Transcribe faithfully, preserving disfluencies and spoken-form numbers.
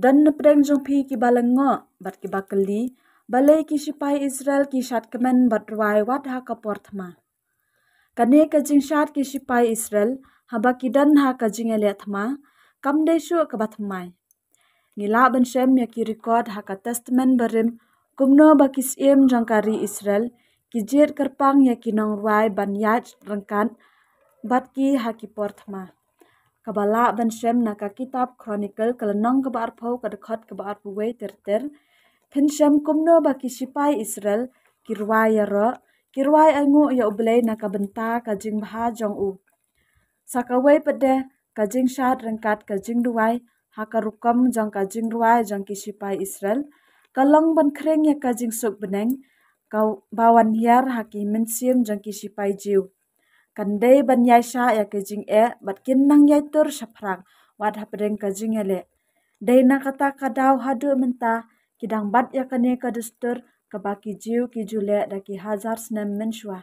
Don na pdeng jong phi kiba lyngngoh bad kiba kylli, balei ki shipai Israel ki shad kmen bad rwai wat ha ka por thma? Kane ka jingshad ki shipai Israel haba ki don ha ka jingïaleh thma, kam dei shuh kaba thymmai. Ngi lah ban shem ïa ki record ha ka Testament Barim kumno ba ki syiem jong ka ri Israel ki jied kyrpang ïa ki nongrwai ban ïaid ryngkat bad ki ha ki por thma. Kaba lah ban shem na ka kitab Chronicle ka lynnong kaba arphew ka dkhot kaba arphew wei ter ter. Phin shem kumno ba ki shipai Israel ki rwai ïaroh, ki rwai ainguh ïa U Blei na ka bynta ka jingbha jong u. Sa kawei pat de, ka jingshad ryngkat ka jingduwai ha ka rukom jong ka jingrwai jong ki shipai Israel ka long ban khring ïa ka jingsuk bneng kaba wan hiar ha ki mynsiem jong ki shipai Jiw. Kan dei ban ïaishah ïa ka jingeh bad kin nang ïai tur shaphrang wat hapdeng ka jingïaleh. Dei na kata ka daw haduh mynta ki dang bat ïa kane ka dustur kaba ki Jiw ki ju leh da ki hajar snem mynshuwa.